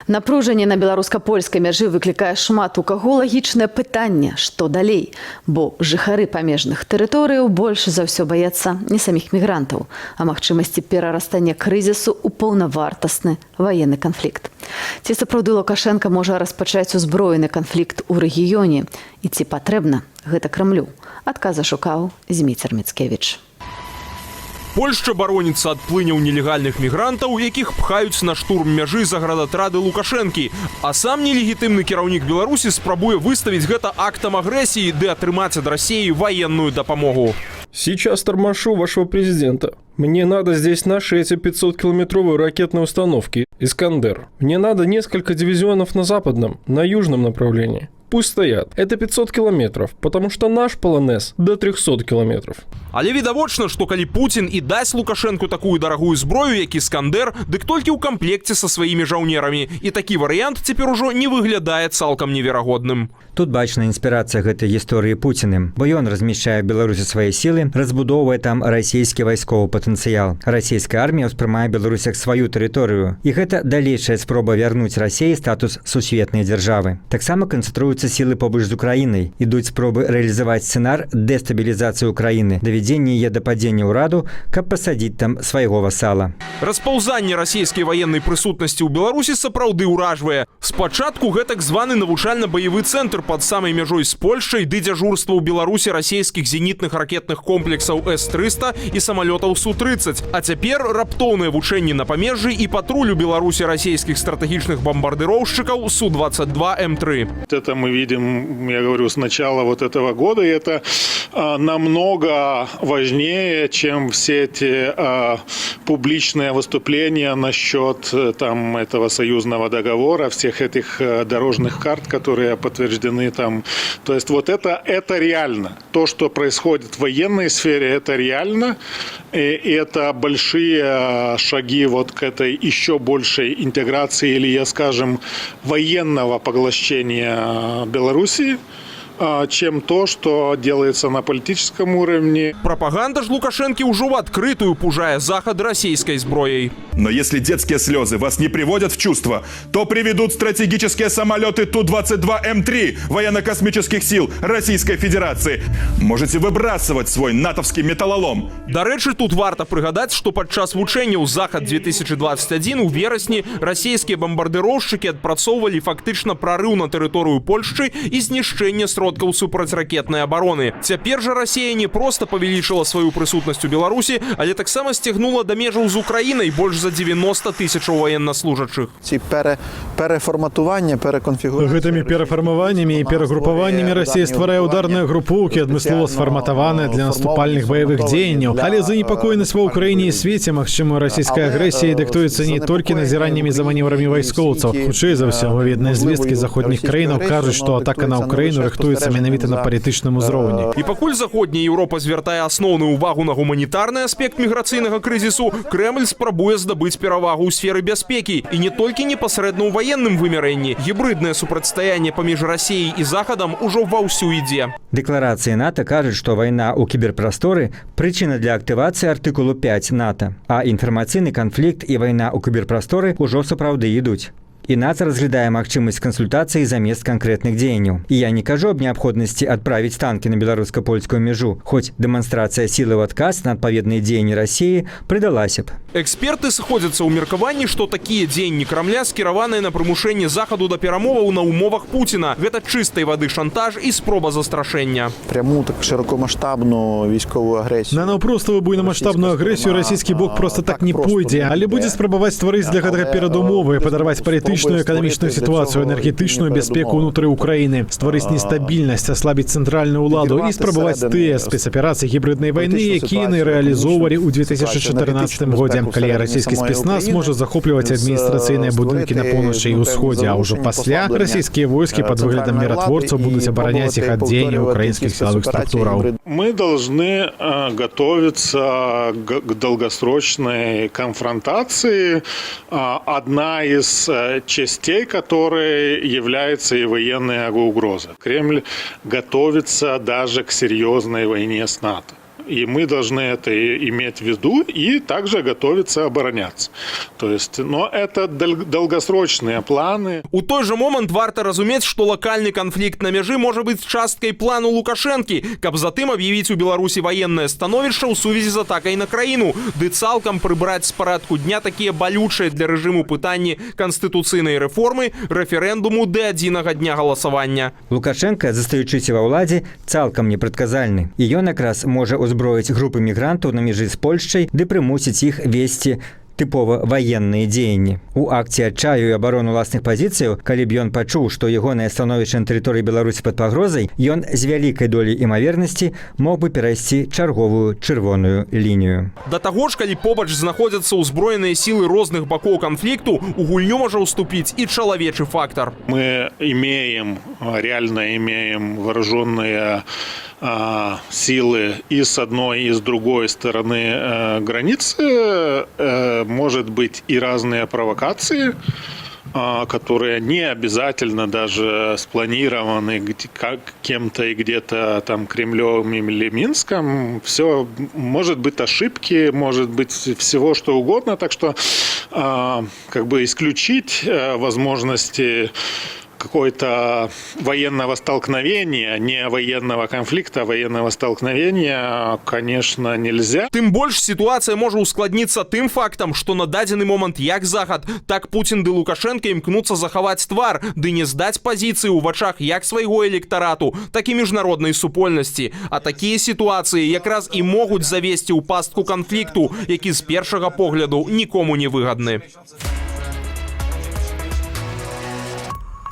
Напружанне на беларуска-польскай мяжы выклікае шмат у каго лагічнае пытанне, што далей, бо жыхары памежных тэрыторыяў больш за ўсё баяцца не саміх мігрантаў, а магчымасці перарастання крызісу ў паўнавартасны ваенны канфлікт. Ці сапраўды Лукашэнка можа распачаць узброены канфлікт у рэгіёне і ці патрэбна гэта Крамлю? Адказы шукаў Зміцер Міцкевіч. Польшча бароніцца ад плыняў нелегальных мігрантаў, якіх пхаюць на штурм мяжы заградатрады Лукашэнкі. А сам нелегітымны кіраўнік Беларусі спрабуе выставіць гэта актам агрэсіі ды атрымаць ад Расеі ваенную дапамогу. Сейчас тормошу вашего президента. Мне надо здесь наши эти 500-километровые ракетные установки «Искандер». Мне надо несколько дивизионов на западном, на южном направлении. Пусть стоят. Это 500 километров, потому что наш «Полонез» до 300 километров. Але відавочна, што калі Пуцін і дасць Лукашэнку такую дарагую зброю, як «Іскандер», дык толькі ў камплекце са сваімі жаўнерамі. І такі варыянт цяпер ужо не выглядае цалкам неверагодным. Тут бачна інспірацыя гэтай гісторыі Пуціным, бо ён размяшчае ў Беларусі свае сілы, разбудоўвае там расійскі вайсковы патэнцыял. Расійская армія ўспрымае Беларусь як сваю тэрыторыю. І гэта далейшая спроба вярнуць Расеі статус сусветнай дзяржавы. Таксама канцэнтруюцца сілы побач з Украінай. Ідуць спробы рэалізаваць сцэнар дэстабілізацыі Украіны, давядзення яе да падзення ўраду, каб пасадзіць там свайго васала. Распаўзанне расійскай ваеннай прысутнасці ў Беларусі сапраўды ўражвае. Спачатку гэтак званы навучальна-баявы цэнтр пад самай мяжой з Польшчай ды дзяжурства ў Беларусі расійскіх зенітных ракетных комплексаў С-300 і самалётаў Су-30. А цяпер раптоўныя вучэнні на памежжы і патруль у Беларусі расійскіх стратэгічных бамбардыроўшчыкаў Су-22М3. Это мы видим, я говорю, с начала вот этого года, и это намного важнее, чем все эти публичные выступления насчет там этого союзного договора, всех этих дорожных карт, которые подтверждены там. То есть вот это реально. То, что происходит в военной сфере, это реально. И это большие шаги вот к этой еще большей интеграции или, я скажем, военного поглощения Белоруссии, чем то, что делается на политическом уровне. Прапаганда ж Лукашэнкі ўжо ў адкрытую пужае Захад расійскай зброяй. Но если детские слезы вас не приводят в чувство, то приведут стратегические самолеты Ту-22М3 военно-космических сил Российской Федерации. Можете выбрасывать свой натовский металлолом. Дарэчы, тут варта прыгадаць, што падчас вучэнняў «Захад 2021» у верасні расійскія бамбардыроўшчыкі адпрацоўвалі фактычна прарыў на тэрыторыю Польшчы і знішчэнне сродкаў супрацьракетнай абароны. Цяпер жа Расія не проста павялічыла сваю прысутнасць у Беларусі, але таксама сцягнула да межаў з Украінай больш за 90 тысячаў военнослужащих. Ці переформатування, переконфігурація. Гэтымі перафармаваннямі і перагрупаваннямі Расія стварае ударныя групоўкі, адмыслова сфарматаваныя для наступальных баявых дзеянняў. Але занепакоенасць ва Ўкраіне і свеце магчымай расійскай агрэсіяй дыктуецца не толькі назіраннямі за манеўрамі вайскоўцаў. Хутчэй за ўсё, адпаведныя звесткі заходніх краінаў кажуць, што атака на Ўкраіну рыхтуецца менавіта на палітычным узроўні. І пакуль Заходняя Еўропа звяртае асноўную ўвагу на гуманітарны аспект міграцыйнага крызісу, Крэмль спрабуе здабыць перавагу ў сферы бяспекі, і не толькі непасрэдна ў ваенным вымярэнні. Гібрыднае супрацьстаянне паміж Расіяй і Захадам ужо ва ўсю ідзе. Дэкларацыі НАТО кажуць, што вайна ў кіберпрасторы — прычына для актывацыі артыкулу 5 НАТО, а інфармацыйны канфлікт і вайна ў кіберпрасторы ўжо сапраўды ідуць. І НАТО разглядае магчымасць кансультацыі замест канкрэтных дзеянняў. І я не кажу аб неабходнасці адправіць танкі на беларуска-польскую мяжу, хоць дэманстрацыя сілы ў адказ на адпаведныя дзеянні Расіі прыдалася б. Эксперты сыходзяцца ў меркаванні, што такія дзеянні Крамля скіраваныя на прымушэнне Захаду да перамоваў на умовах Пуціна. Гэта чыстай вады шантаж і спроба застрашэння. Пряму так широкомасштабну військову агресію. На наўпроставую буйнамасштабную агрэсію расійскі бок проста так не пойдзе, але будзе спрабаваць стварыць для гэтага перадумовы, падарваць палітычную, эканамічную сітуацыю, энергетычную бяспеку ўнутры Украіны, стварыць нестабільнасць, аслабіць цэнтральную ўладу і спрабаваць тыя спецаперацыі гібрыднай вайны, якія яны рэалізоўвалі ў 2014 годзе, калі расійскі спецназ можа захопліваць адміністрацыйныя будынкі на поўначы і ўсходзе, а ўжо пасля расійскія войскі пад выглядам міратворцаў будуць абараняць іх ад дзеянняў украінскіх сілавых структураў. Мы должны готовиться к долгосрочной конфронтации, одна из частей которой является и военная угроза. Кремль готовится даже к серьезной войне с НАТО. И мы должны это иметь в виду и также готовиться обороняться. То есть, но это долгосрочные планы. У той жа момант варта разумець, што лакальны канфлікт на мяжы можа быць часткай плану Лукашэнкі, каб затым аб'явіць у Беларусі ваеннае становішча ў сувязі з атакай на краіну, ды цалкам прыбраць з парадку дня такія балючыя для рэжыму пытанні канстытуцыйнай рэформы, рэферэндуму ды адзінага дня галасавання. Лукашэнка, застаючыся ва ўладзе, цалкам непрадказальны. І ён якраз можа ўзброіць групы мігрантаў на мяжы з Польшчай ды прымусіць іх весці тыпова ваенныя дзеянні. У акце адчаю і абарону ўласных пазіцыяў, калі б ён пачуў, што ягонае становішча на тэрыторыі Беларусі пад пагрозай, ён з вялікай доляй імавернасці мог бы перайсці чарговую чырвоную лінію. Да таго ж, калі побач знаходзяцца ўзброеныя сілы розных бакоў канфлікту, у гульню можа ўступіць і чалавечы фактар. Мы имеем, реально имеем вооруженные силы и с одной, и с другой стороны границы. Может быть, и разные провокации, которые не обязательно даже спланированы как кем-то и где-то там Кремлем или Минском. Все может быть, ошибки, может быть, всего что угодно. Так что как бы исключить возможности какой-то военного столкновения, не военного конфликта, а военного столкновения, конечно, нельзя. Тым больш, сітуацыя можа ускладніцца тым фактам, што на дадзены момант як Захад, так Пуцін ды Лукашэнка імкнуцца захаваць твар ды не здаць пазіцыі ў вачах як свайго электарату, так і міжнароднай супольнасці. А такія сітуацыі якраз і могуць завесці ў пастку канфлікту, які з першага погляду нікому не выгадны.